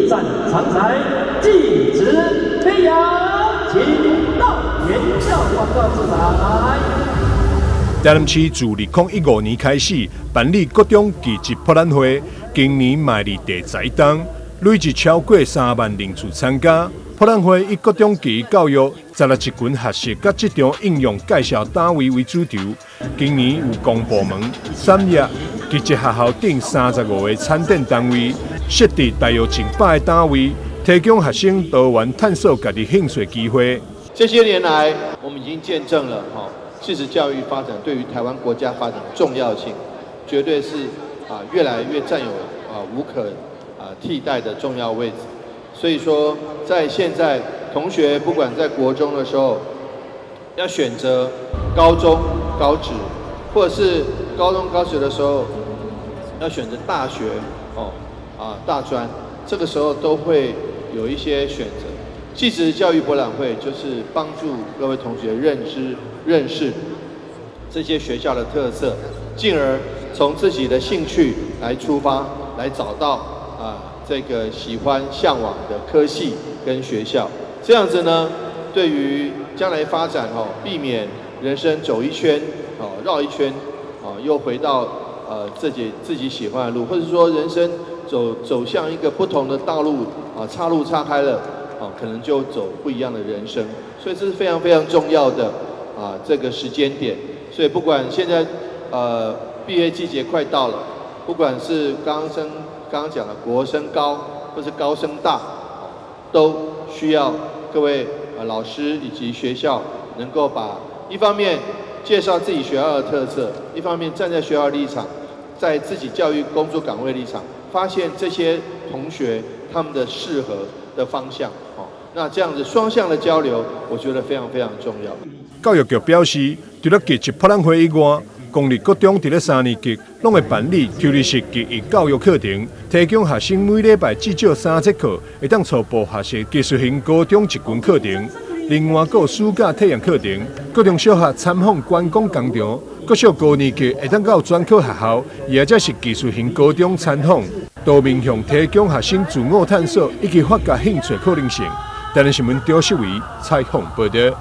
一展長才，技職飛揚，請到原教廣告之台。台南市自2015年開始辦理各種技職博覽會，今年邁入第十一冬，累計超過3萬人次參加。博覽會以各種技藝教育、十六一群學習佮職場應用介紹單位為主軸。今年有公部門、產業、技職學校等35個參展單位，設置大約近百個單位，提供學生多元探索家己興趣機會。這些年來，我們已經見證了哈，技職教育發展對於台灣國家發展的重要性，絕對是啊越來越佔有啊無可啊替代的重要位置。所以說，在現在同學不管在國中的時候，要選擇高中、高職，或者是高中、高職的時候要選擇大學哦啊大專，這個時候都會有一些選擇。技職教育博覽會就是幫助各位同學認知、認識這些學校的特色，進而從自己的興趣來出發，來找到啊這個喜歡、嚮往的科系跟學校。這樣子呢，對於將來發展哦，避免人生走一圈哦，繞一圈哦，又回到自己喜歡的路，或者說人生走向一個不同的道路啊，岔路岔開了啊，可能就走不一樣的人生。所以這是非常非常重要的啊，這個時間點。所以不管現在畢業季節快到了，不管是剛剛講的國升高或是高升大，都需要各位老師以及學校能夠把一方面介紹自己學校的特色，一方面站在學校立場，在自己教育工作崗位立場，發現這些同學他們的適合的方向，哦，那這樣子雙向的交流，我覺得非常非常重要。教育局表示，除了技職博覽會以外，公立國中佇咧三年級攏會辦理投入式技藝教育課程，提供學生每禮拜至少三節課，會當初步學習技術型高中一群課程。另外，閣有暑假體驗課程，國中小學參訪觀光工場，國小高年級會當到專科學校，或者是技術型高中參訪，多面向提供學生自我探索以及發掘興趣可能性。台南新聞張世維採訪報導。